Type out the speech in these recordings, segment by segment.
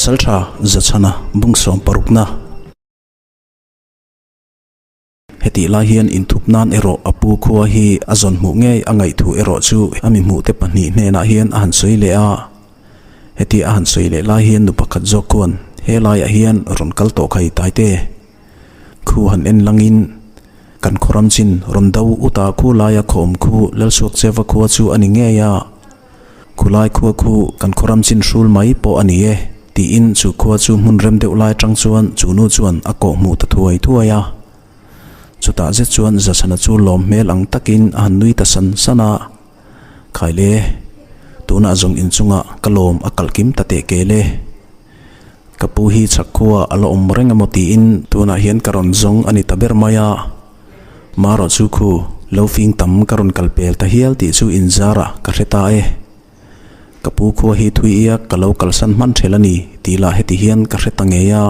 Pasaltha Zachhana bungsawm parukna. Hetih lai hian inthup nan erawh a pu khua hi a zawn hmuh ngei a ngaihthu erawh chu a mi hmuhte pahnih hnenah hian a han sawi leh a. Hetia a han sawi leh lai hian nu pakhat zawk khuan he laiah hian rawn kal tawh khai taite khu han en langin kan khawram chin rawn do uta khu laia khawm khu Lalsuakcheva khua chu a ni ngei a. Khulai khua khu kan khawram chin hrul mai pawh a ni e, tiin chu khua chu hmun rem deuh lai atang chuan chu nu chuan a kawh hmuh ta thuai thuai a. Chutah zet chuan Zachhana chu lawm hmel ang takin a han nui ta san san a, Khaile, tunah zawng inchungah ka lawm a kalh kim ta teh kel e. Ka pu hi chhak khua a la awm reng emaw tiin tunah hian ka rawn zawng a ni ta ber mai a. Marawh chu khu lo fing tam ka rawn kal pel ta hial tih chu inzarah ka hre ta e. Ka pu khua hi thui iak ka lo kalsan hman ṭhel a ni tih lah heti hian ka hre ta ngei a.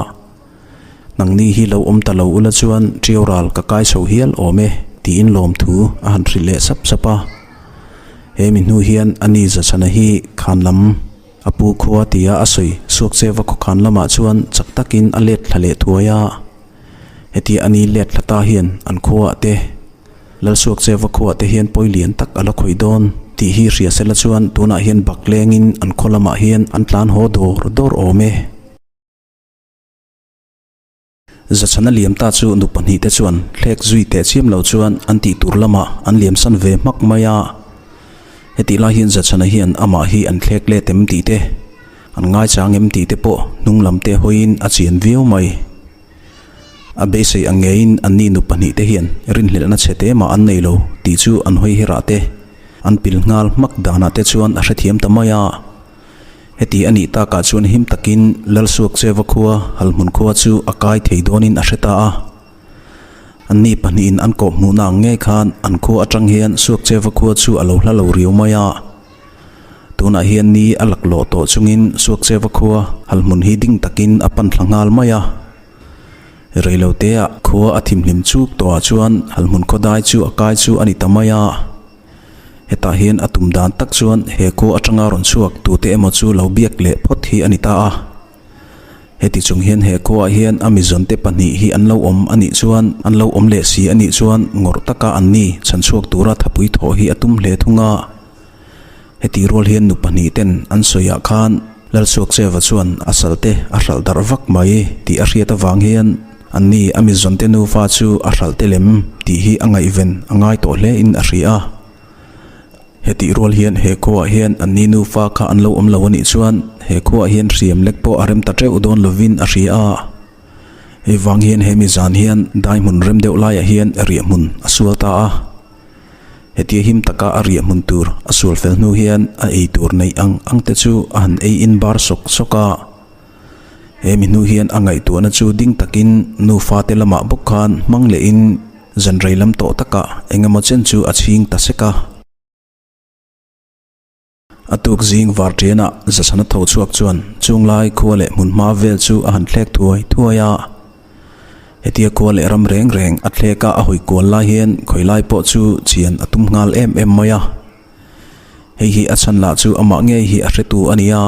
Nangni hi lo awm ta lo ula chuan ṭiau ral ka kai chho hial awm e tiin lawmthu a han hrilh leh sap sap a. He mi hnu hian a ni Zachhana hi khan lam A pu khua tia a sawi suak che va khawkhan lamah chuan chak takin a let thla leh thuai a. Hetia a ni let thla ta hian an khuaah te, Lalsuak che va khuaah te hian pawi lian tak a la khawih dawn tih hi hria sela chuan tunah hian bak lengin an khaw lamah hian an tlan haw dawr dawr awm e. Zachhana liam ta chu nu pahnih te chuan thlek zui teh chiam lo chuan an tih tur lamah an liam san ve hmak mai a. Hetih lai hian Zachhana hian amah hi an thlek let em tih te, an ngaichang em tih te pawh hnung lam te hawiin a chian viau mai. A beisei ang ngeiin anni nu pahnih te hian rinhlelhna chhe te mah an nei lo tih chu an hawi herah te, an pil nghal hmak danah te chuan a hrethiam ta mai a. Heti a nih takah chuan him takin Lalsuak Cheva khua, Halhmun khua chu a kai thei dawnin a hre ta a. Anni pahnihin an kawh hmuhna ang ngei khan an khua atang hian Suak Cheva khua chu a lo hla lo riau mai a. Tunah hian ni a laklawh tawh chungin Suak Cheva khua, Halhmun hi ding takin a pan thla nghal mai a. Reiloteah khua a thimhlim chuk tawhah chuan Halhmun khawdai chu a kai chu a ni ta mai a. Hetah hian a tum dan tak chuan he khua atanga rawn chhuak tute emaw chu lo biak leh phawt hi a ni ta a. Heti chung hian he khuaah hian a mizawnte pahnih hi an lo awm a nih chuan an lo awm leh si a nih chuan ngawrh taka an ni chhan chhuak tura thapui thawh hi a tum hle thung a. Heti rual hian nu pahnih ten an sawiah khan Lalsuakcheva chuan a salte a hralh darh vak mai tih a hriat avang hian An ni, a mizawnte nufa chu a hralh tel em tih hi a ngaihven a ngai tawh hle in a hria a. Hetih rual hian he khuaah hian an ni nufa kha an lo awm lo a nih chuan he khuaah hian hriam lek pawh a rem ta teuh dawn lovin a hria a. Hei vang hian he mizan hian dai hmun rem deuh laiah hian riah hmun a sual ta a. Hetia him taka a riah hmun tur a sual fel hnu hian a ei tur neih ang ang te chu a han ei in bar sawk sawk a. He mi hnu hian a ngaihtuahna chu ding takin nufa te lamah bawk khan hmang lehin zan rei lam tawh takah eng emaw chen chu a chhing ta sek a. A tuk zing var ṭianah Zasana tho chhuak chuan chunglai khua leh hmun hma vel chu a han thlek thuai thuai a. Hetia khua leh ram reng reng a thlek a a hawi kual lai hian khawilai pawh chu chian a tum nghal em em mai a. Hei hi a chhan lah chu amah ngei hi a hretu a ni a.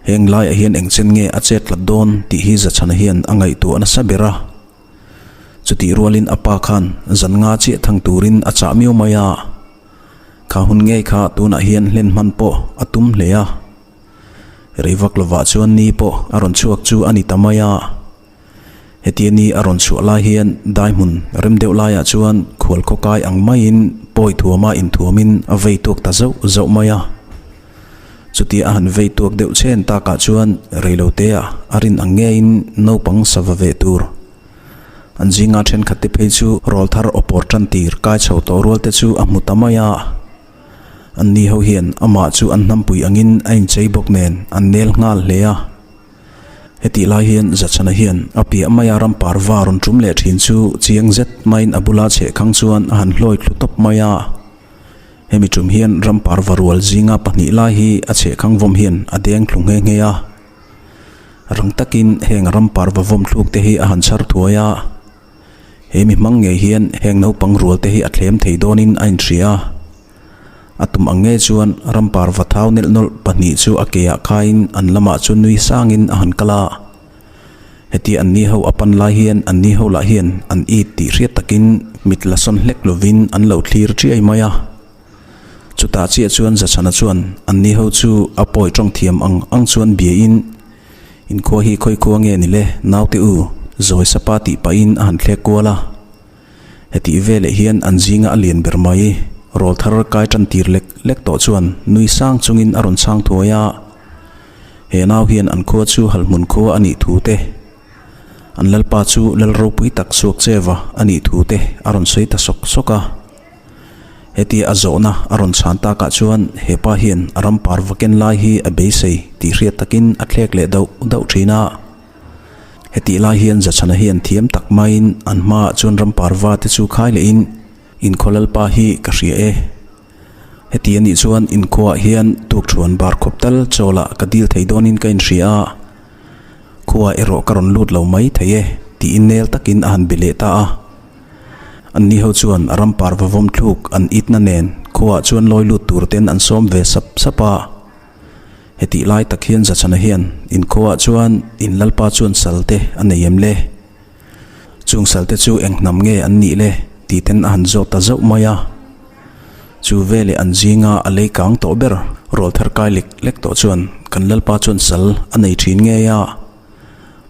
Heng laiah hian eng chen nge a chet tlat dawn tih hi Zachhana hian a ngaihtuah nasa ber a. Chutih rualin a pa khan zan nga chiah thang turin a chah miau mai a. Kha hun ngei kha tunah hian hlen hman pawh a tum hle a. Rei vak lovah chuan ni pawh a rawn chhuak chu a ni ta mai a. Hetia ni a rawn chhuah lai hian dai hmun rem deuh laiah chuan khual khawkai ang maiin pawi thuama inthuamin a vei tuak ta zauh zauh mai a. Chutia a han vei tuak deuh chhen takah chuan reilotea a rin ang ngeiin naupang sava ve tur an zinga thenkhat te phei chu rawl thar awpawr tan tir kai chho tawh rual te chu a hmu ta mai a. Anni ho hian amah chu an hnampui angin a inchei bawk nen an nel nghal hle a. Hetih lai hian Zachhana hian a piah maia rampar va rawn tum leh thin chu chiang zet maiin a bula chhehkhang chuan a han hlawi thlu tawp mai a. Hemi tum hian rampar va rual zinga pahnih lai hi a chhehkhang vawm hian a deng thlu nghe nghe a. Rang takin heng rampar va vawm thluk te hi a han chhar thuai a. He mi hmang ngei hian heng naupang rual te hi a thlem thei dawnin a inhria a. A tum ang ngei chuan rampar va thau nelh nawlh pahnih chu a keah khaiin an lamah chuan nui sangin a han kal a. Heti an ni ho a pan lai hian an ni ho lah hian an it tih hriat takin mit la sawn hlek lovin an lo thlir chiai mai a. Chutah chiah chuan Zachhana chuan an ni ho chu a pawi tawng thiam ang ang chuan biain, Inkhua hi khawi khua nge ni le naute u, zawi sapa tih pahin a han thlek kual a. Hetih veleh hian an zinga a lian ber mai. Rawl thar kai tan tir lek lek tawh chuan nui sang chungin a rawn chhang thuai a. He nau hian an khua chu Halhmun khua a nih thu te, an lalpa chu lal ropui tak chhuak cheva a nih thu te a rawn sawi ta sawk sawk a. Hetia a zawhna a rawn chhan takah chuan he pa hian a ram par va ken lai hi a beisei tih hriat takin a thlek leh dauh dauh thin a. Hetih lai hian Zachhana hian thiam tak maiin an hmaah chuan ram parva te chu khai lehin, Inkhua lalpa hi ka hria e. Heti a nih chuan inkhuaah hian tukṭhuan bar khawp tal chawlah ka dil thei dawnin ka inhria a, khua erawh ka rawn lut lo mai thei e, tiin nel takin a han be leh ta a. Anni ho chuan a ram parva vawm thluk an itna nen khuaah chuan lawi lut tur ten an sawm ve sap sap a. Hetih lai tak hian Zachhana hian inkhuaah chuan in lalpa chuan sal te a nei em le? Chung sal te chu eng hnam nge an nih le? tih ten a han zawt ta zauh mai a. Chu veleh an zinga a lei kang tawh ber rawl thar kai lek lek tawh chuan kan lalpa chuan sal a nei thin ngei a.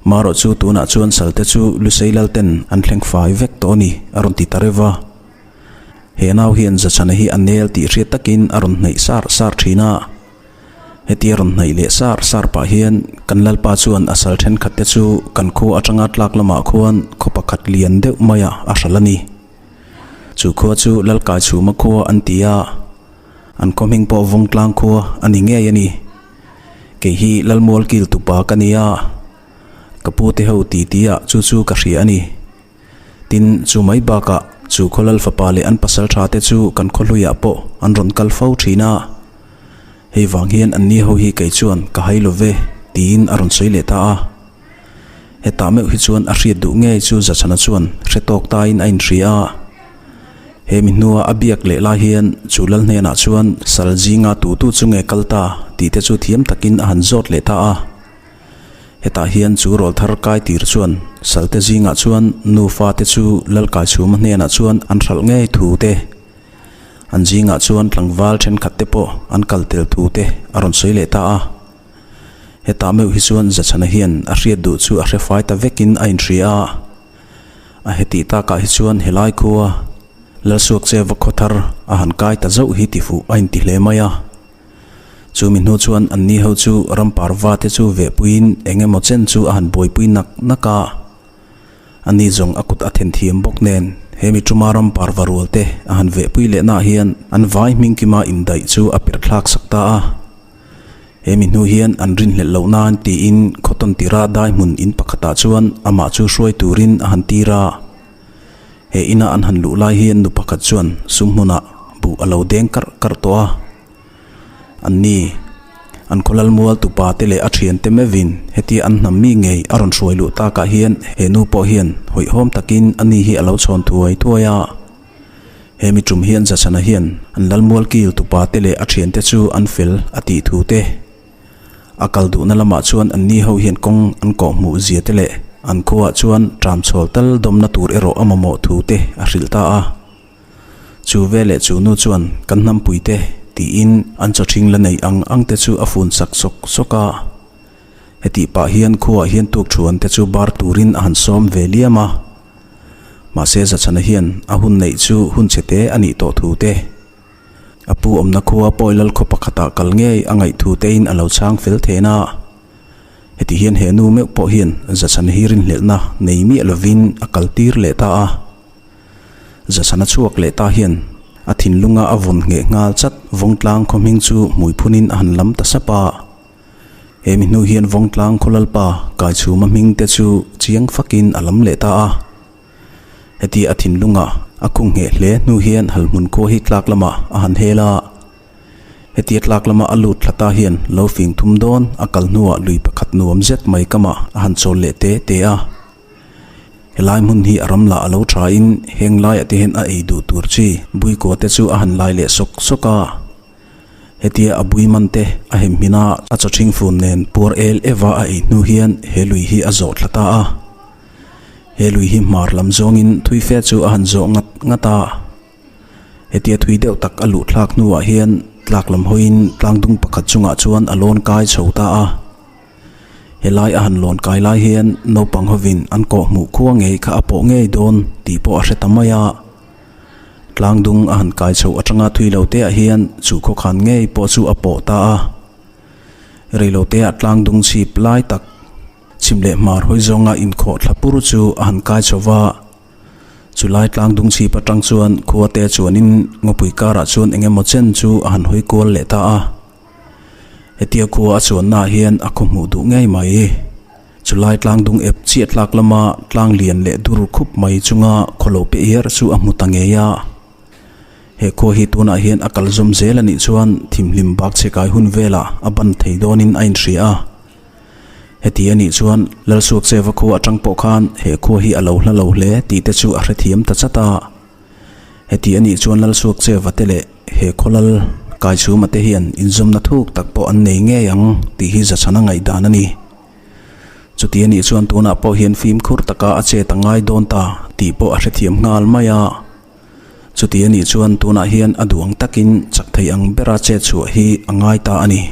Marawh chu tunah chuan sal te chu Lusei lal ten an thleng fai vek tawh a ni a rawn ti ta reuh va. He nau hian Zachhana hi a nel tih hriat takin a rawn hnaih sar sar thin a. Hetia rawn hnaih leh sar sar pah hian kan Lalpa chuan a sal thenkhat te chu kan khua atanga tlak lamah khuan khaw pakhat lian deuh maia a hral a ni. Chu khua chu Lalkaichhuma khua an ti a, an khaw hming pawh Vawngtlang khua a ni ngei a ni. Kei hi Lalmual kil tupa ka ni a, ka pu te ho titi ah chu chu ka hria a ni. Tin, chu mai bakah chu khaw Lal fapa leh an pasal tha te chu kan khaw hluiah pawh an rawn kal fo thin a. Hei vang hian an ni ho hi kei chuan ka hai lo ve, tiin a rawn sawi leh ta a. Hetah meuh hi chuan a hriat duh ngei chu Zachhana chuan hre tawk tain a inhria a. He mi hnua a biak leh lai hian chu lal hnenah chuan sal zinga tutu chu nge kal ta tih te chu thiam takin a han zawt leh ta a. Hetah hian chu rawl thar kai tir chuan salte zingah chuan nufa te chu Lalkaichhuma hnenah chuan an hralh ngei thu te, An zingah chuan tlangval thenkhat te pawh an kal tel thu te a rawn sawi leh ta a. Hetah meuh hi chuan Zachhana hian a hriat duh chu a hre fai ta vekin a inhria a. A hetih takah hi chuan helai khua Lalsuak che va khaw thar a han kai ta zauh hi tifuh a inti hle mai a. Chu mi hnu chuan anni ho chu rampar va te chu vehpuiin eng emaw chen chu a han buaipui nak nak a. A ni zawng a kut a then thiam bawk nen he mi tuma ram parva rual te a han vehpui leh nah hian an vai hming kima indaih chu a perh thlak sak ta a. He mi hnu hian an rinhlelh loh nan tiin khawtawn tira dai hmun in pakhatah chuan amah chu hruai turin a han tir a. He ina an han luh lai hian nu pakhat chuan sum hmunah buh a lo deng karh karh tawh a. An ni, an khawlal mual tupa te leh a thiante meuhin hetia an hnam mi ngei a rawn hruai luh takah hian he nu pawh hian hawihhawm takin a ni hi a lo chhawn thuai thuai a. He mi tum hian Zachhana hian an lal mual kil tupa te leh a thiante chu an fel a tih thu te, a kal duhna lamah chuan an ni ho hian kawng an kawh hmuh zia te leh an khuaah chuan tramchhawl tal dawmna tur erawh a mamawh thu te a hrilh ta a. Chu veleh chu nu chuan kan hnampui te tiin an chawthing la nei ang ang te chu a fun sak sawk sawk a. Hetih pah hian khuaah hian tuk thuan te chu bar turin a han sawm ve liam a. Mahse Zachhana hian a hun neih chu hun chhe te a nih tawh thu te, a pu awmna khua Pawilal khaw pakhatah kal ngei a ngaih thu tein a lo chhang fel then a. Heti hian he nu meuh pawh hian Zachhana hi rinhlelhna nei miah lovin a kal tir leh ta a. Zasana chhuak leh ta hian a thinlunga a vawn ngheh nghal chat Vawngtlang khaw hming chu hmui phunin a han lam ta sap a. He mi hnu hian Vawngtlang khaw lalpa Kaichhuma hming te chu chiang fakin a lam leh ta a. Hetia a thinlunga a khung ngheh hle hnu hian Halhmun khua hi tlak lamah a han hel a. Hetia tlak lama a lut thla ta hian lo fing thum dawn a kal hnuah lui pakhat nuam zet mai kamah a han chawl leh te te a. Helai hmun hi a ram lah a lo tha in heng laiah te hian a ei duh tur chi buikaw te chu a han lai leh sawk sawk a. Hetia a bui man te a hem hmin a, a chaw ṭhing fun nen puar el eva a ei hnu hian he lui hi a zawh thla ta a. He lui hi hmar lam zawngin thui fe chu a han zawh ngat ngat a. Hetia thui deuh tak a luh thlak hnuah hian tlak lam hawiin tlangdung pakhat chungah chuan a lawn kai chho ta a. Helai a han lawn kai lai hian naupang hovin an kawh hmuh khua ngei kha a pawh ngei dawn tih pawh a hre ta mai a. Tlangdung a han kai chho atanga thui lo te ah hian chu khawkhan ngei pawh chu a pawh ta a. Reilo te ah tlangdung chhip lai tak chhim leh hmar hawi zawnga inkhawh thla pur chu a han kai chho va. Chulai tlangdung chhip atang chuan khua te chuanin ngawpui karah chuan eng emaw chen chu a han hawi kual leh ta a. Hetia khua a chuannaah hian a khaw hmuh duh ngei mai. Chulai tlangdung ep chiah tlak lama tlang lian leh dur khup mai chunga khaw lo pe iar chu a hmu ta ngei a. He khua hi tunah hian a kal zawm zel a nih chuan thimhlim bak chhe kai hun velah a ban thei dawnin a inhria a. Heti a nih chuan Lalsuak Cheva khua atang pawh khan he khua hi a lo hla lo hle tih te chu a hrethiam ta chat a. Heti a nih chuan Lalsuak Cheva te leh he khawlal Kaichhuma te hian inzawmna thuk tak pawh an nei ngei ang tih hi zachhana ngaihdan a ni. Chuti a nih chuan tunah pawh hian fimkhur taka a chet a ngai dawn ta tih pawh a hrethiam nghal mai a. Chuti a nih chuan tunah hian a duh ang takin chak thei ang bera chet chhuah hi a ngai ta a ni.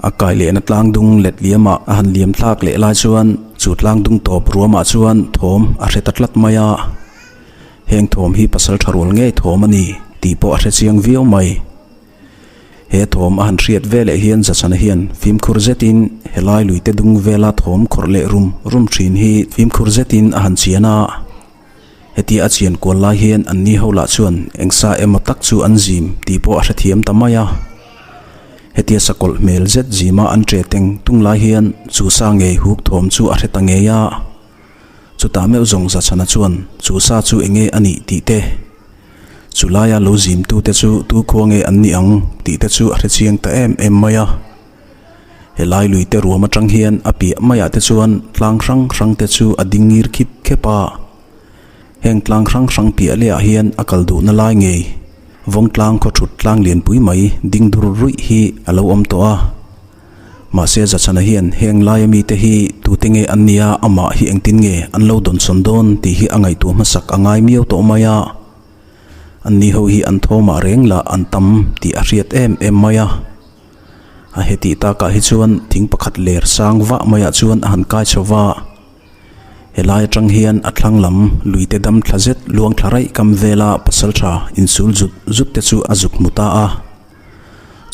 A kai lehna tlangdung let liamah a han liam thlak leh lai chuan chu tlangdung tawp ruamah chuan thawm a hre ta tlat mai a. Heng thawm hi pasal tha rual ngei thawm a ni tih pawh a hre chiang viau mai. He thawm a han hriat veleh hian Zachana hian fimkhur zetin helai luite dung vela thawm khawrh leh rum rum thin hi fimkhur zetin a han chian a. Hetia a chian kual lai hian an ni ho lah chuan eng sa emaw tak chu an zim tih pawh a hrethiam ta mai a. Hetia sakawlh hmel zet zima an ṭe teng tung lai hian chu sa ngei huk thawm chu a hre ta ngei a. Chutah meuh zawng Zachhana chuan chu sa chu eng nge a nih tih te, chu laia lo zimtute chu tu khua nge an nih ang tih te chu a hrechiang ta em em mai a. Helai lui te ruam atang hian a piah maiah te chuan tlang hrang hrang te chu a ding ngir khip khep a. Heng tlang hrang hrang piah lehah hian a kal duhna lai ngei vawng tlang khaw thut tlang lianpui mai ding dur ruih hi a lo awm tawh a. Mahse Zachhana hian heng laia mite hi tute nge an nia amah hi engtin nge an lo dawnsawn dawn tih hi a ngaihtuah hmasak a ngai miau tawh mai a. Anni ho hi an thawmah reng lah an tam tih a hriat em em mai a. A hetih takah hi chuan thing pakhat ler sang vah maiah chuan a han kai chho va. Helai atang hian a thlang lam luite dam thla zet luang thla raih kam vela pasaltha insul zut zut te chu a zuk hmu ta a.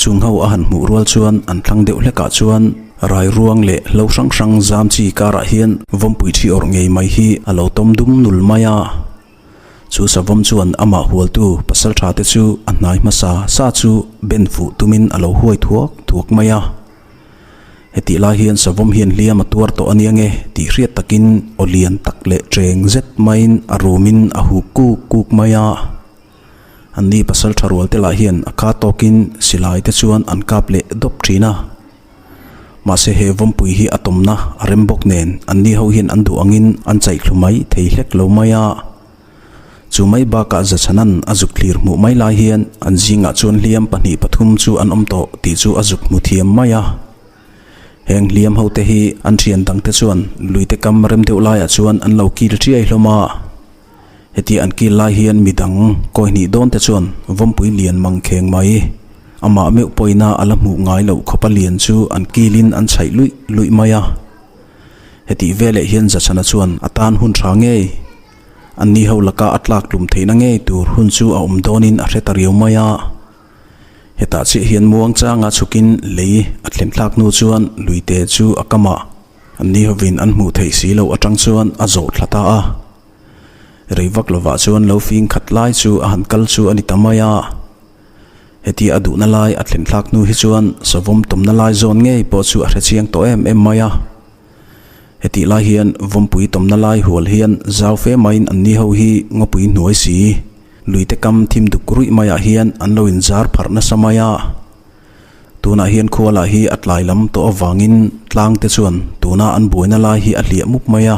Chung ho a han hmuh rual chuan an thlang deuh hlekah chuan rai ruang leh hlo hrang hrang zam chi karah hian vawmpui thi awrh ngei mai hi a lo tawm dum nul mai a. Chu savawm chuan amah hualtu pasaltha te chu a hnai hmasa sa chu ben fuh tumin a lo huai thuak thuak mai a. Hetih lai hian savawm hian hliam a tuar tawh a nia nge tih hriat takin aw lian tak leh cheng zet maiin a rumin a huk kuk kuk mai a. Anni pasaltha rual te lah hian a kha tawkin silai te chuan an kap leh dawp thin a. Mahse he vawmpui hi a tawmna a rem bawk nen anni ho hian an duh angin an chaih thlu mai thei hlek lo mai a. Chu mai bakah Zachhanan a zuk thlir hmuh mai lai hian an zingah chuan hliam pahnih pathum chu an awm tawh tih chu a zuk hmu thiam mai a. Heng hliam ho te hi an thian dangte chuan luite kam rem deuh laiah chuan an lo kil chiai hlawm a. Hetia an kil lai hian midang kawi hnih dawn te chuan vawmpui lian mang kheng mai. Amah meuh pawina a la hmuh ngai loh khawpa lian chu an kilin an chhaih luih luih mai a. Hetih veleh hian Zachhana chuan a tan hun tha ngei. Anni ho laka a tlak tlum theihna ngei tur hun chu a awm dawnin a hre ta riau mai a. Hetah chiah hian muang changa chhukin lei a thlem thlak hnu chuan luite chu a kamah anni hovin an hmuh theih si loh atang chuan a zawh thla ta a. Rei vak lovah chuan lo fing khat lai chu a han kal chu a ni ta mai a. Hetia a duhna lai a thlen thlak hnu hi chuan savawm tawmna lai zawn ngei pawh chu a hre chiang tawh em em mai a. Hetih lai hian vawmpui tawmna lai hual hian zau fe maiin anni ho hi ngawpui hnuai si luite kam thim duk ruih maiah hian an lo inzar pharh nasa mai a. Tunah hian khua lah hi a tlai lam tawh avangin tlang te chuan tuna an buaina lai hi a hliah mup mai a.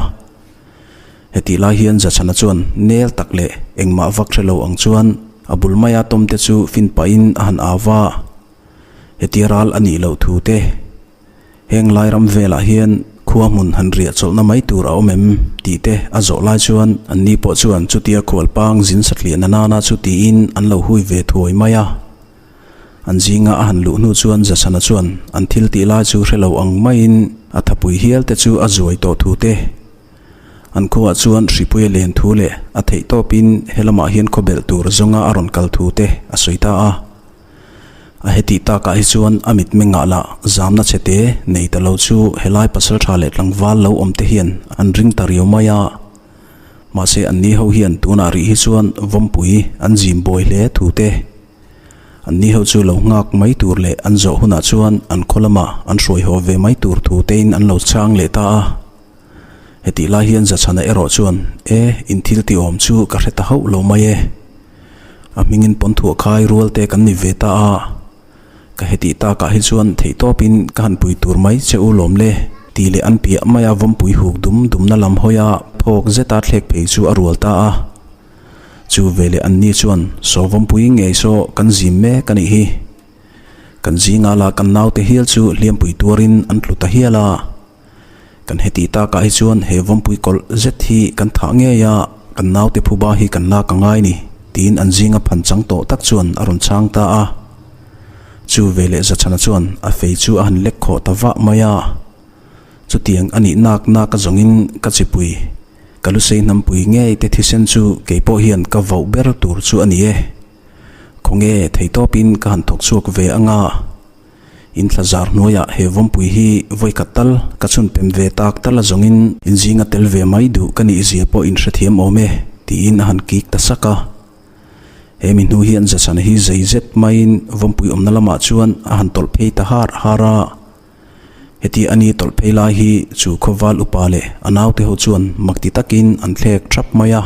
Hetih lai hian Zachhana chuan nel tak leh engmah vak hre lo ang chuan. a bul maia tawmte chu fin pahin a han au va. Hetia ral a nih loh thu te, heng lai ram velah hian khua hmun han riah chawlhna mai tur a awm em tih te a zawh lai chuan anni pawh chuan chutia khualpang zin satliahna nana chu tiin an lo hui ve thuai mai a. An zinga a han luh hnu chuan Zasana chuan an thil tih lai chu hre lo ang maiin a thapui hial te chu a zuai tawh thu te, an khuaah chuan hripuia len thu leh a theih tawpin he lamah hian khawbelh tur zawnga a rawn kal thu te a sawi ta a. A hetih takah hi chuan a mitmengah lah zamna chhete nei ta lo chu helai pasaltha leh tlangval lo awm te hian an ring ta riau mai a. Mahse anni ho hian tunah rih hi chuan vawmpui an zim buai hle thu te, anni ho chu lo nghak mai tur leh an zawh hunah chuan an khaw lamah an hruai haw ve mai tur thu tein an lo chhang leh ta a. Hetih lai hian Zachhana erawh chuan, E, in thil ti awm chu ka hre ta hauh lo mai e. A hmingin pawn thuah khai rual te kan ni ve ta a. Ka hetih takah hi chuan theihtawpin ka han pui tur mai che u lawm le, tih leh an piah maia vawmpui huk dum dumna lam hawia phawk zeta thlek phei chu a rual ta a. Chu veleh anni chuan, Saw vawmpui ngei saw kan zim mek a nih hi. Kan zingah lah kan naute hial chu hliampui tuarin an tlu ta hial a. Kan hetih takah hi chuan he vawmpui kawlh zet hi kan thah ngei a, kan naute phuba hi kan lak a ngai ni, tiin an zinga phan chang tawh tak chuan a rawn chhang ta a. Chu veleh Zachhana chuan a fei chu a han lek khawh ta vah mai a. Chutiang a nih nak nak a zawngin ka chipui, ka lusei hnampui ngei te thisen chu kei pawh hian ka vauh ber tur chu a ni e. Khawnge theitawpin ka han thawk chhuak ve anga. In thla zar hnuaiah he vawmpui hi vawikhat tal ka chhun pem ve tak tal a zawngin in zinga tel ve mai duh ka nih zia pawh in hrethiam awm e, tiin a han kik ta sak a. He mi hnu hian Zachana hi zei zet maiin vawmpui awmna lamah chuan a han tawlh phei ta har har a. Heti a ni tawlh phei lai hi chu khawval upa leh a naute ho chuan makti takin an thlek thap mai a.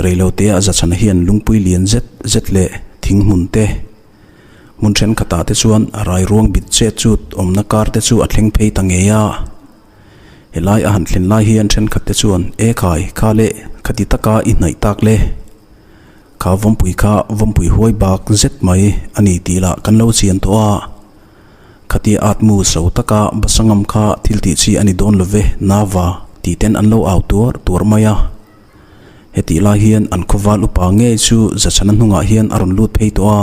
Reiloteah Zachana hian lungpui lian zet zet leh thing hmun te, Hmun thenkhatah te chuan a rai ruang bit chet chut awmna kar te chu a thleng phei ta ngei a. Helai a han thlen lai hian thenkhat te chuan E khai, kha le, khati taka i hnaih tak le. Kha vawmpui kha vawmpui huai bak zet mai a ni tih lah kan lo chian tawh a. Khatia atmu so taka Basangam kha thil tih chi a ni dawn lo ve, Nava tih ten an lo au tuar tuar mai a. Hetih lai hian an khaw val upa ngei chu Zachhana hnungah hian a rawn lut phei tawh a.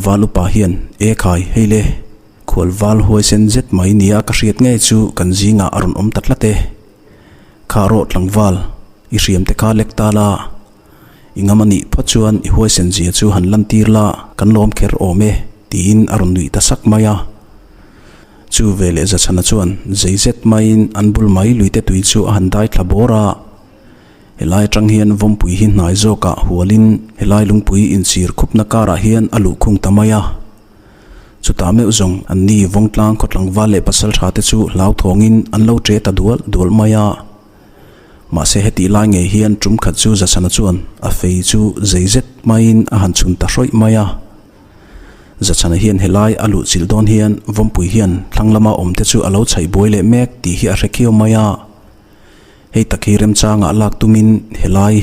Val upa hian, E khai, hei le, khual val huaisen zet mai nia ka hriat ngei chu kan zingah a rawn awm ta tlat e. Kha rawh tlangval, i hriam te kha lek ta la. I ngam a nih phawt chuan i huaisen zia chu han lantir la, kan lawm kher awm e, tiin a rawn nuih ta sak mai a. Chu veleh Zachhana chuan zei zet maiin an bul mai luite tui chu a han dai thla bawr a. Helai atang hian vawmpui hi hnai zawkah hualin helai lungpui inchir khupna karah hian a luh khung ta mai a. Chutah meuh zawng anni vawngtlang khawtlangval leh pasaltha te chu hlauthawngin an lo ṭe ta dual dual mai a. Mahse hetih lai ngei hian tum khat chu Zachhana chuan a fei chu zei zet maiin a han chhun ta hrawih mai a. Zachhana hian helai a luh chilh dawn hian Vawmpui hian thlang lama awm te chu a lo chhaih buai leh mek tih hi a hre khiau mai a. Hei tak hi remchangah lak tumin helai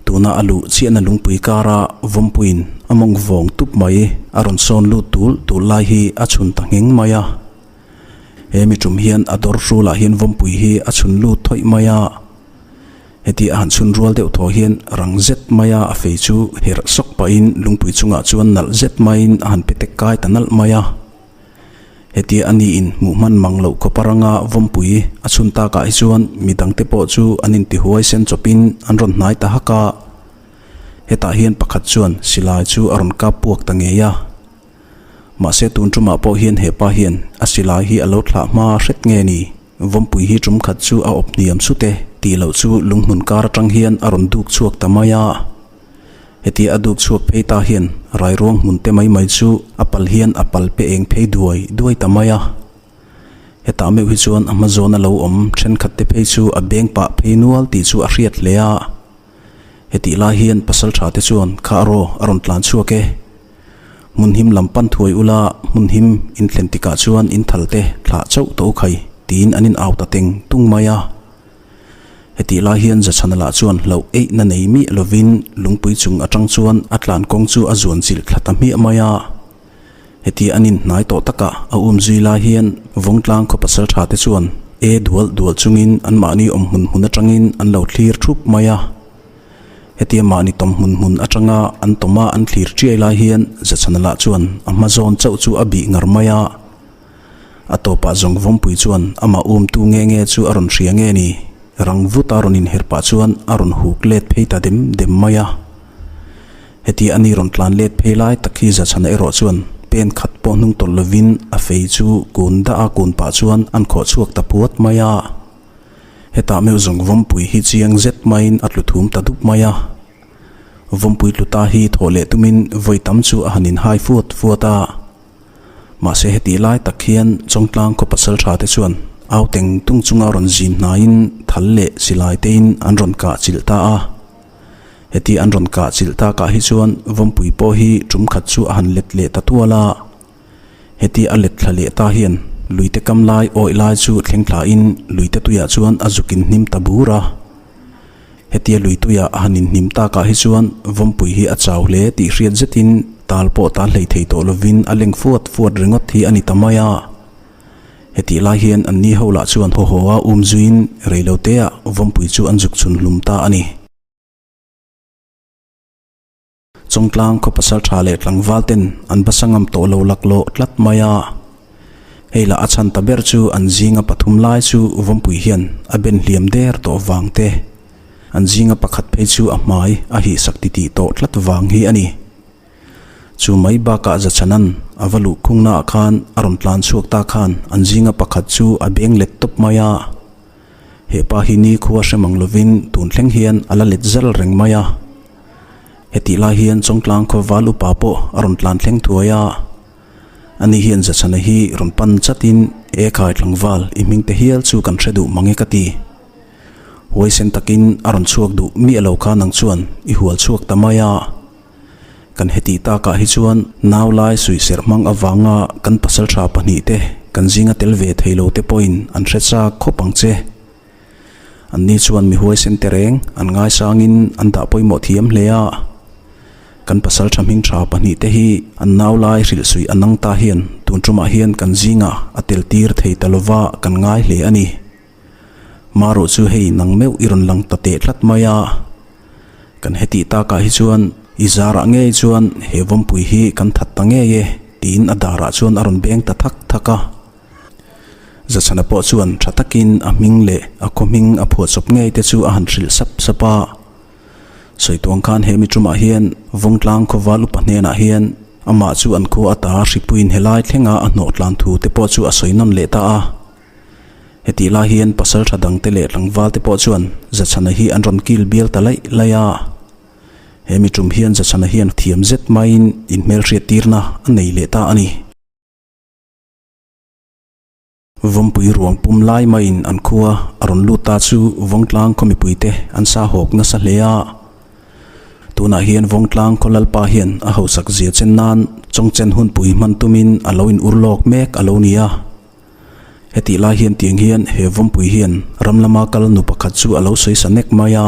tuna a luh chiahna lungpui kara Vawmpuiin a mawng vawng tup mai a rawn sawn lut tul tul lai hi a chhun ta ngheng mai a. He mi tum hian a dawr hrulah hian Vawmpui hi a chhun lut thawih mai a. Heti a han chhun rual deuh thaw hian rang zet maia a fei chu herh sawk pahin lungpui chungah chuan nalh zet maiin a han pe tek kai ta nalh mai a. Hetia a niin hmuh hman mang loh khawpa ranga Vawmpui a chhun takah hi chuan mi dangte pawh chu an intihuai sen chawpin an rawn hnai ta hak a. Hetah hian pakhat chuan silai chu a rawn kap puak ta ngei a. Mahse tun tumah pawh hian hepa hian a silai hi a lo thlah hma hret nge ni? Vawmpui hi tum khat chu a awp hniam sut e tih loh chu lunghmun kar atang hian a rawn duk chhuak ta mai a. Hetia a duk chhuak phei ta hian rairuang hmun te mai mai chu a pal hian a pal pe eng phei duai duai ta mai a. Hetah meuh hi chuan a hma zawn a lo awm thenkhat te phei chu a beng pah phei nual tih chu a hriat hle a. Hetih lai hian pasaltha te chuan kha raw a rawn tlan chhuak e. Hmun him lam pan thuai ula hmun him in thlen tikah chuan in thal te thlah chauh tawh u khai tiin an in au ta teng tung mai a. Hetih lai hian Zachhana lah chuan hlauh eihna nei miah lovin lungpui chung atang chuan a tlan kawng chu a zuan chilh thla ta hmiah mai a. Heti an inhnai tawh takah a um zui lai hian Vawngtlang khaw pasal tha te chuan e dual dual chungin anmahni awm hmun hmun atangin an lo thlir thup mai a. Hetia mahni tawm hmun hmun atanga an tawma an thlir chiai lai hian Zachhana lah chuan a hma zawn chauh chu a bih ngar mai a. A tawpah zawng Vawmpui chuan amah umtu nge nge chu a rawn hria nge ni? Rang vuta rawn inher pah chuan a rawn huk let phei ta dem dem mai a. Heti a ni rawn tlan let phei lai tak hi Zachhana erawh chuan pen khat pawh hnung tawlh lovin a fei chu kun dah a kun pah chuan an khawh chhuak ta puat mai a. Hetah meuh zawng Vawmpui hi chiang zet maiin a tlu thum ta dup mai a. Vawmpui tlu ta hi thawh leh tumin vawi tam chu a han inhai fuat fuat a. Mahse hetih lai tak hian Chawngtlang khaw pasal tha te chuan au teng tung chunga rawn zin hnaiin thal leh silai tein an rawn kah chilh ta a. Heti an rawn kah chilh takah hi chuan Vawmpui pawh hi tum khat chu a han let leh ta tual a. Heti a let thla leh ta hian luite kam lai awih lai chu thleng thlain luite tuiah chuan a zuk inhnim ta bur a. Hetia lui tuiah a han inhnim takah hi chuan Vawmpui hi a chau hle tih hriat zetin tal pawh tal hlei thei tawh lovin a leng fuat fuat ringawt hi a ni ta mai a. Hetih lai hian an ni ho lah chuan haw haw a um zuiin reiloteah Vawmpui chu an zuk chhun hlum ta a ni. Chawngtlang khaw pasal tha leh tlangval ten an basa ngam tawh lo laklawh tlat mai a. Hei lah a chhan ta ber chu an zinga pathum lai chu Vawmpui hian a ben hliam der tawh vang te, an zinga pakhat phei chu a hmai a hihsak titih tawh tlat vang hi a ni. Chu mai bakah Zachhanan a va luh khungnaah khan a rawn tlan chhuak ta khan an zinga pakhat chu a beng let tawp mai a. He pa hi nikhua hre mang lovin tun thleng hian a la let zal reng mai a. Hetih lai hian Chawngtlang khaw val upa pawh a rawn tlan thleng thuai a. Ani hian Zachhana hi rawn pan chatin, E khai tlangval, i hming te hial chu kan hre duh mang e ka ti. Huaisen takin a rawn chhuak duh miah lo kha nang chuan i hual chhuak ta mai a. Kan hetih takah hi chuan nau lai suihserh hmang avanga kan pasaltha pahnihte kan zinga tel ve thei lo te pawhin an hre chak khawp ang che. Anni chuan mi huaisen te reng an ngaisangin an dah pawimawh thiam hle a. Kan pasaltha hming tha pahnihte hi an nau lai hrilh suih a nang ta hian tun tumah hian kan zingah a tel tir thei ta lova kan ngai hle a ni. Marawh chu hei nang meuh i rawn lang ta teh tlat mai a. Kan hetih takah hi chuan i zarah ngei chuan he vawmpui hi kan that ta ngei e tiin a darah chuan a rawn beng ta thak thak a. Zachhana pawh chuan tha takin a hming leh a khaw hming a phuahchawp ngei te chu a han hrilh sap sap a. Sawituang khan he mi tumah hian Vawngtlang khawval upa hnenah hian amah chu an khua ata hripuiin helai thlenga a hnawh tlan thu te pawh chu a sawi nawn leh ta a. Hetih lai hian pasal tha dangte leh tlangvalte pawh chuan Zachhana hi an rawn kil bial ta laih laih a. He mi tum hian Zachhana hian thiam zet maiin inhmelhriat tirna a nei leh ta a ni. Vawmpui ruang pum lai maiin an khua a rawn lut ta chu Vawngtlang khaw mipuite an sa hawk nasa hle a. Tunah hian Vawngtlang khaw Lalpa hian a hausak zia chen nan Chawngchen hunpui hman tumin a lo in ur lawk mek a lo ni a. Hetih lai hian tiang hian he vawmpui hian ram lama kal nu pakhat chu a lo sawi sa nek mai a.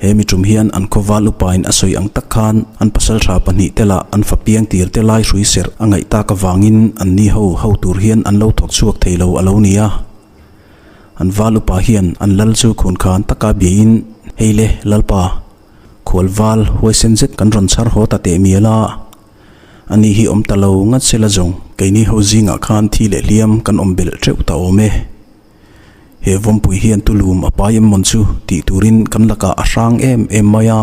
He mi tum hian an khawval upain a sawi ang tak khan an pasal tha pahnih te lah an fa piang tir te lai hrui serh a ngaih tak avangin an ni ho ho tur hian an lo thawk chhuak thei lo a lo ni a. An val upa hian an lal chu khun khan taka biain, Hei le, Lalpa, khual val huaisen zet kan rawn chhar haw ta teh mial a. A ni hi awm ta lo ngat se la zawng keini ho zingah khan thi leh hliam kan awm belh teuh ta awm e. He vawmpui hian tulum a pai em mawn chu tih turin kan lakah a hrang em em mai a.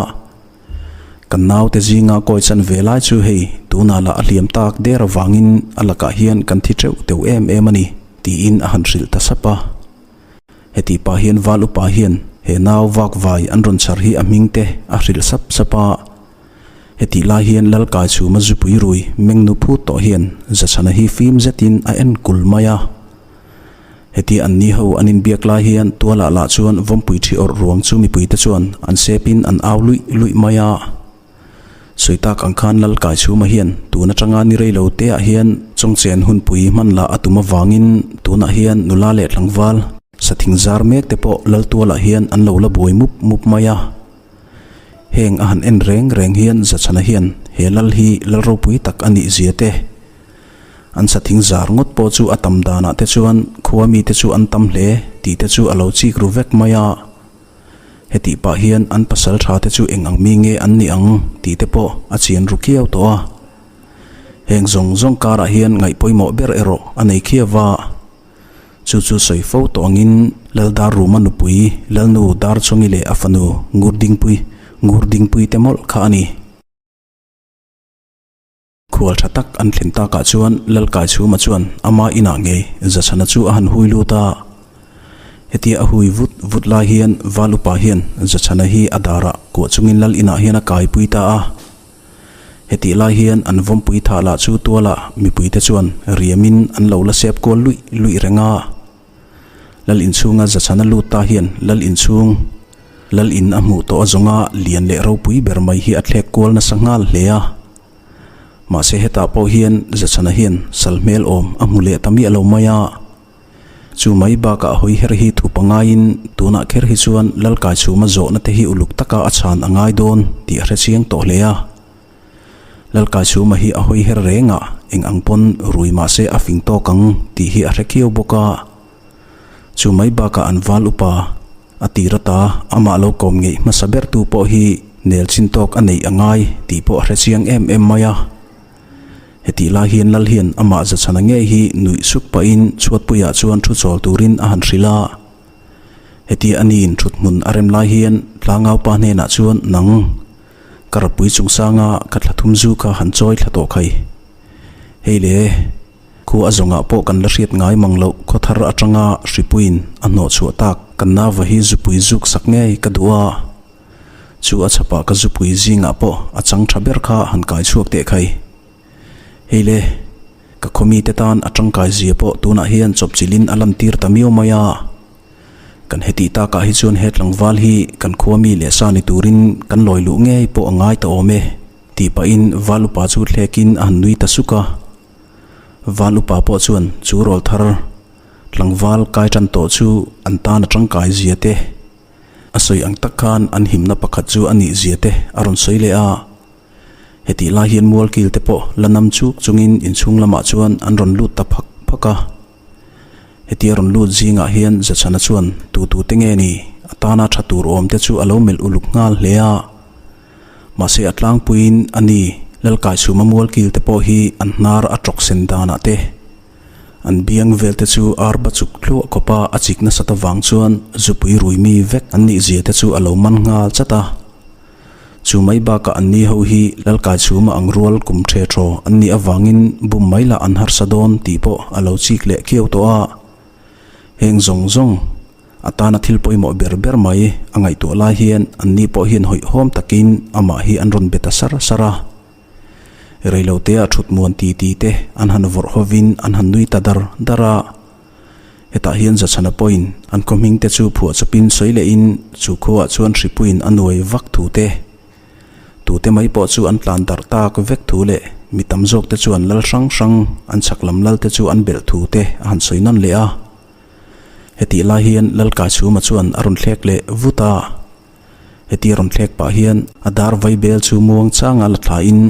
Kan naute zinga kawi chan ve lai chu hei tunah lah a hliam tak der avangin a lakah hian kan thi teuh teuh em em a ni tiin a han hrilh ta sap a. Heti pah hian val upa hian he nau vak vai an rawn chhar hi a hming te a hrilh sap sap a. Hetih lai hian Lalkai chhuma zupui rui meng nu phut tawh hian Zachhana hi fim zetin a en kul mai a. Heti an ni ho an inbiak lai hian tualah lah chuan vawmpui thi awrh ruang chu mipuite chuan an sepin an au luih luih mai a. Sawi tak ang khan Lalkai chhuma hian tun atanga ni rei lo te ah hian Chawngchen hunpui hman lah a tum avangin tunah hian nula leh tlangval. Sathing zar mek te pawh Laltualah hian an lo la buai mup mup mai a. Heng a han en reng reng hian Zachhana hian he lal hi lal ropui tak a nih zia te, an sathing zar ngawt pawh chu a tam danah te chuan khua mite chu an tam hle tih te chu a lo chik ru vek mai a. Hetih pah hian an pasal tha te chu eng ang mi nge an nih ang tih te pawh a chian ru kiau tawh a. Heng zawng zawng karah hian ngaih pawimawh ber erawh a nei khiau va. Chu chu sawi fo tawh angin Laldar Ruma nupui Lalnu Darchawngi leh a fanu Ngurdingpui Ngurdingpui te mawlh kha a ni. Khual tha tak an thlen takah chuan Lalkaichhuma chuan ama inah ngei Zachhana chu a han hui lut a. Hetia a hui vut vut lai hian Val upa hian Zachhana hi a darah kuah chungin Lal inah hian a kaipui ta a. Hetih lai hian an vawmpui thah lah chu tualah mipuite chuan riamin an lo la sep kual luih luih reng a. Lal inchhunga Zachhana lut ta hian Lal inchhung, Lal in a hmuh tawh a zawnga lian leh ropui ber mai hi a thlek kual nasa nghal hle a. Mahse hetah pawh hian Zachhana hian sal hmel awm a hmu leh ta miah lo mai a. Chu mai bakah hawi her hi thu pangaiin tunah kher hi chuan Lalkaichhuma zawhna te hi uluk taka a chhan a ngai dawn tih a hre chiang tawh hle a. Lalkaichhuma hi a hawi her reng a, eng ang pawn rui mah se a fing tawk ang tih hi a hre khiau bawk a. Chu mai bakah an val upa a tir ata amah lo kawm ngeih hmasa bertu pawh hi nel chin tawk a neih a ngai tih pawh a hre chiang em em mai a. Hetih lai hian Lal hian amah Zachhana ngei hi nuih suk pahin chhuatpuiah chuan thu chawl turin a han hrilh a. Hetia a niin thut hmun a rem lai hian Tlangaupa hnenah chuan nang ka rapui chungsanga ka thla thum zu kha han chawi thla tawh khai. Hei le, khu a zawngah pawh kan la hriat ngai mang loh khaw thar atanga hripuiin a hnawh chhuah tak kan nauva hi zupui zuk sak ngei ka duh a. Chu a chhapah ka zupui zingah pawh a chang tha ber kha han kai chhuak teh khai. Hei le, ka khawmite tan a tangkai zia pawh tunah hian chawpchilhin a lantir ta miau mai a. Kan hetih takah hi chuan he tlangval hi kan khua mi leh sa ni turin kan lawi luh ngei pawh a ngai ta awm e, tih pahin val upa chu thlekin a han nui ta suk a. Val upa pawh chuan chu rawl thar tlangval kai tan tawh chu an tan a tangkai zia te, A sawi ang tak khan an himna pakhat chu a nih zia te a rawn sawi leh a. Hetih lai hian mualkil te pawh la nam chuk chungin inchhung lamah chuan an rawn lut ta phak phak a. Hetia rawn lut zingah hian Zachhana chuan tu tu te nge ni a tana tha tur awm te chu a lo melh uluk nghal hle a. Mahse a tlangpuiin a ni Lalkaichhuma mualkil te pawh hi an hnar a tawk sen danah te An biang vel te chu arba chuk thluah khawp a, a chik nasat avang chuan zupui rui mi vek an nih zia te chu a lo man nghal chat a. Chu mai bakah an ni ho hi Lalkai chhuma ang rual kum the thaw an nih avangin bum mai lah an harsa dawn tih pawh a lo chik leh khiau tawh a. Heng zawng zawng atana thil pawimawh ber ber mai a ngaihtuah lai hian an ni pawh hian hawihhawm takin amah hi an rawn be ta sar sar a. Reilotea thut muan ti ti te an han vawrh hovin an han nui ta dar dar a. Hetah hian Zachhana pawhin an khaw hming te chu phuah chawpin sawi lehin chu khuaah chuan hripuiin a nuai vak thu te, tute mai pawh chu an tlan darh tak vek thu leh mi tam zawk te chuan lal hrang hrang an chhak lam lal te chu an belh thu te a han sawi nawn leh a. Hetih lai hian Lalkaichhuma chuan a rawn thlek leh vut a. Heti rawn thlek pah hian a dar vai bel chu muang changa la thlain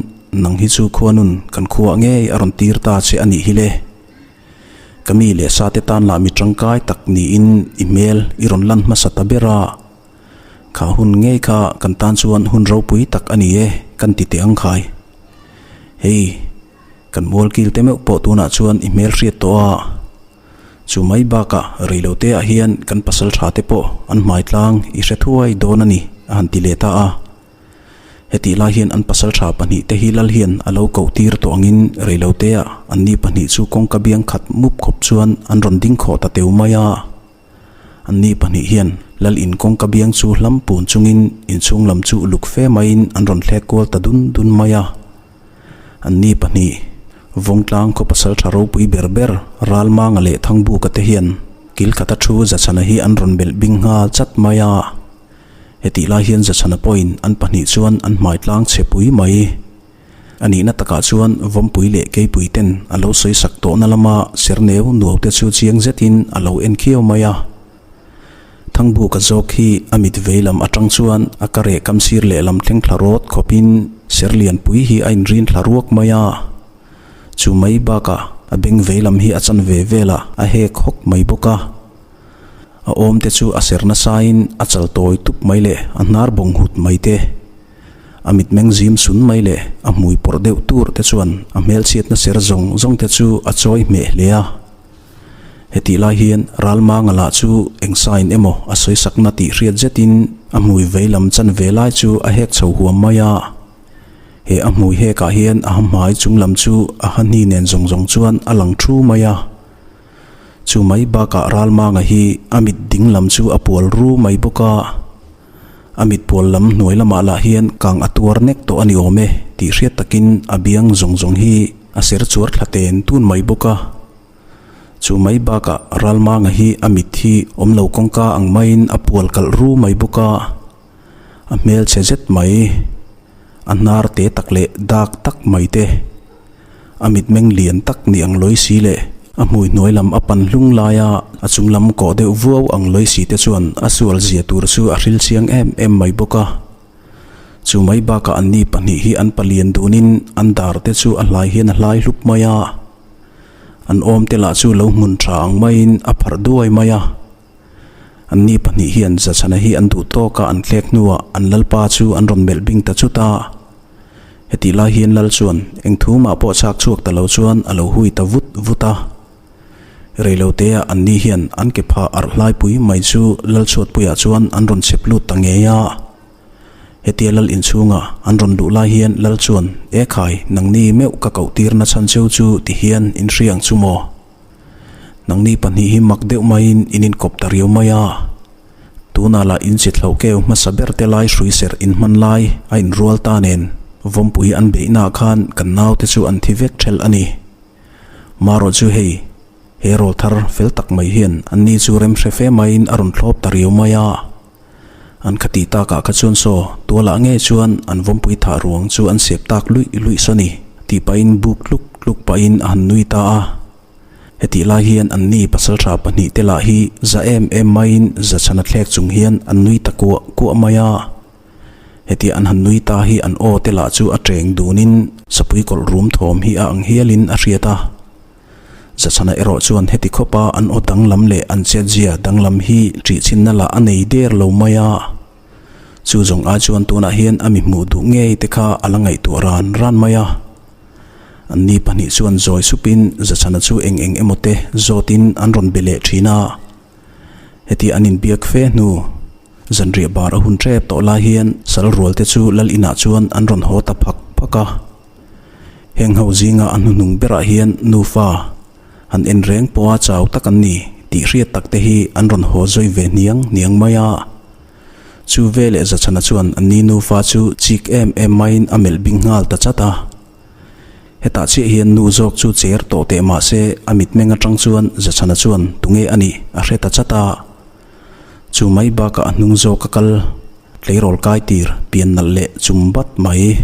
nang hi chu khuanun kan khuaah ngei a rawn tir ta che a nih hi le. Ka mi leh sa te tan lah mi tangkai tak niin i hmel i rawn lan hmasa ta ber a. Kha hun ngei kha kan tan chuan hun ropui tak a ni e kan ti teh ang khai. Hei, kan mualkil te meuh pawh tunah chuan i hmel hriat tawh a. Chu mai bakah reiloteah hian kan pasal tha te pawh an hmai tlang i hre thuai dawn a ni a han ti leh ta a. Hetih lai hian an pasal tha pahnihte hi lal hian a lo koh tir tawh angin reiloteah anni pahnih chu kawngka biang khat mup khawp chuan an rawn ding khawh ta teu mai a. Anni pahnih hian lal in kawngka biang chu hlam pun chungin inchhung lam chu uluk fe maiin an rawn thlek kual ta dun dun mai a. Anni pahnih, Vawngtlang khaw pasal tha ropui ber ber Ralmanga leh Thangbuka te hian kil khata thu Zachhana hi an rawn belh bing nghal chat mai a. Hetih lai hian Zachhana pawhin an pahnih chuan an hmai tlang chhe pui mai. A nihna takah chuan Vawmpui leh Keipui ten a lo sawi sak tawhna lama ser neu nuau te chu chiang zetin a lo en khiau mai a. Thangbuka zawk hi a mit vei lam atang chuan a ka reh kam sir lehlam thleng thla rawt khawpin ser lianpui hi a inrin thla ruak mai a. Chu mai bakah a beng vei lam hi a chanve velah a hek hawk mai bawk a. A awm te chu a ser nasain a chal tawi tup mai leh a hnar bawng hut mai te, a mitmeng zim sun mai leh a hmui pawrh deuh tur te chuan a hmelchhiatna ser zawng zawng te chu a chawi hmeh hle a. Hetih lai hian Ralmanga lah chu eng sain emaw a sawisakna tih hriat zetin a hmui vei lam chanve lai chu a hek chho huam mai a. He a hmui hekah hian a hmai chung lam chu a ha hni nen zawng zawng chuan a lang thu mai a. Chu mai bakah Ralmanga hi a mit ding lam chu a pual ru mai bawk a. A mit pual lam hnuai lamah lah hian kang a tuar nek tawh a ni awm e tih hriat takin a biang zawng zawng hi a ser chuar thla ten tun mai bawk a. Chu mai bakah Ralmanga hi a mit hi awm lo kawngka ang maiin a pual kalh ru mai bawk a. A hmelchhe zet mai, a hnar te tak leh dak tak mai te, a mitmeng lian tak ni ang lawi si leh a hmui hnuai lam a pan hlung laia a chung lam kawh deuh vuau ang lawi si te chuan a sual zia tur chu a hril chiang em em mai bawk a. Chu mai bakah anni pahnih hi an palian dunin an dar te chu a hlai hian a hlai hlup mai a, an awm te lah chu lo hmun tha ang maiin a pharh duai mai a. Anni pahnih hian Zachhana hi an duh tawk a, an thlek hnuah an lalpa chu an rawn melh bing ta chut a. Hetih lai hian lal chuan eng thu mah pawh chhak chhuak ta lo chuan a lo hui ta vut vut a. Reiloteah anni hian an ke phah arh hlaipui mai chu Lalchhuatpuiah chuan an rawn chhep lut ta ngei a. Hetia lal inchhunga an rawn luh lai hian lal chuan, Ekhai, nangni meuh ka koh tirna chhan cheu chu ti hian in hria ang chu maw? Nangni pahnih hi mak deuh maiin in inkawp ta riau mai a. Tunah lah in chi thloh keu hmasa ber te lai hrui serh in hman lai a inrual ta nen Vawmpui an beihnaah khan kan naute chu an thi vek thelh a ni. Marawh chu hei, he rawl thar fel tak mai hian anni chu rem hre fe maiin a rawn thlawp ta riau mai a. An khatih takah kha chuan saw tualah ngei chuan an Vawmpui thah ruang chu an sep tak luih luih saw ni tih pahin buk tluk tluk pahin a han nui ta a. Hetih lai hian anni pasaltha pahnih te lah hi za em em maiin za chhana thlek chung hian an nui ta kuah kuah mai a. Hetia an han nui ta hi an aw te lah chu a cheng dunin sapui kawlh rum thawm hi a ang hialin a hriat a. Zachhana erawh chuan heti khawpa an aw danglam leh an chetzia danglam hi ṭihchhinna lah a nei der lo mai a. Chu zawng ai chuan tunah hian a mi hmuh duh ngei te kha a la ngaihtuah ran ran mai a. Anni pahnih chuan zawi supin Zachhana chu eng eng emaw te zawtin an rawn be leh thin a. Heti an inbiak fe hnu, zanriah bar a hun tep tawh lai hian sal rual te chu lal inah chuan an rawn haw ta phak phak a. Heng ho zinga a hnuhnung berah hian nufa han en reng pawha chau tak an ni tih hriat tak te hi an rawn haw zawi ve hniang hniang mai a. Chu veleh Zachhana chuan anni nufa chu chik em em maiin a melh bing nghal ta chat a. Hetah chiah hian nu zawk chu cher tawh teh mah se a mitmeng atang chuan Zachhana chuan tunge a nih a hre ta chat a. Chu mai bakah a hnung zawk a kal tleirawl kai tir pian nalh leh chum bat mai.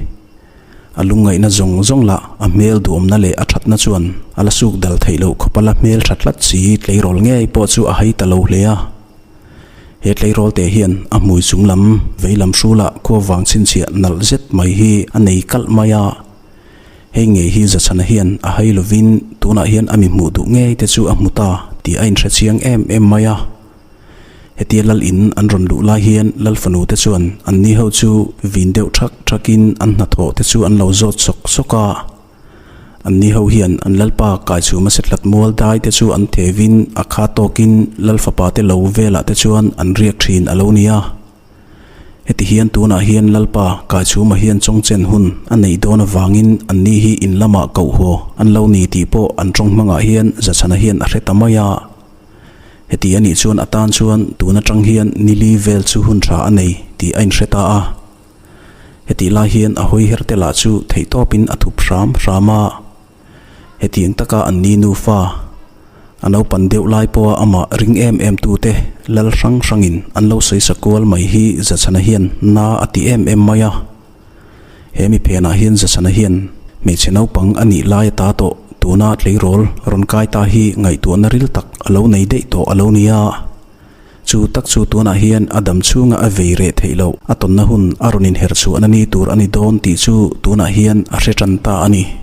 A lungngaihna zawng zawng lah a hmel duhawmna leh a thatna chuan a la suk dal theih loh khawp a la hmel tha tlat si tleirawl ngei pawh chu a hai ta lo hle a. He tleirawl te hian a hmui chung lam vei lam hrulah khua vang chhinchhiah nalh zet mai hi a nei kalh mai a. Hei ngei hi Zachhana hian a hai lovin tunah hian a mi hmuh duh ngei te chu a hmu ta tih a inhre chiang em em mai a. Hetia lal in an rawn luh lai hian lal fanu te chuan anni ho chu vin deuh thak thakin an hnathawh te chu an lo zawt sawk sawk a. Anni ho hian an lalpa kaichhuma setlat mual dai te chu an thevin a kha tawkin lal fapa te lo velah te chuan an riak thin a lo ni a. Heti hian tunah hian lalpa kaichhuma hian chawngchen hun a neih dawn avangin anni hi in lamah koh haw an lo ni tih pawh an tawng hmangah hian Zachhana hian a hre ta mai a. Heti a nih chuan a tan chuan tun atang hian nili vel chu hun tha a nei tih a inhre ta a. Hetih lai hian a hawi her te lah chu theihtawpin a thup hram hram a. Hetiang taka an ni nufa, a naupan deuh lai pawha amah ring em em tute lal hrang hrangin an lo sawisa kual mai hi Zachhana hian na a ti em em mai a. He mi phenah hian Zachhana hian hmeichhe naupang a nih lai ata tawh tuna tleirawl rawn kai ta hi ngaihtuahna ril tak a lo nei daih tawh a lo ni a. Chu tak chu tunah hian a dam chhunga a vei reh theih loh, a tawnna hun a rawn inherh chhuahna ni tur a ni dawn tih chu tunah hian a hre tan ta a ni.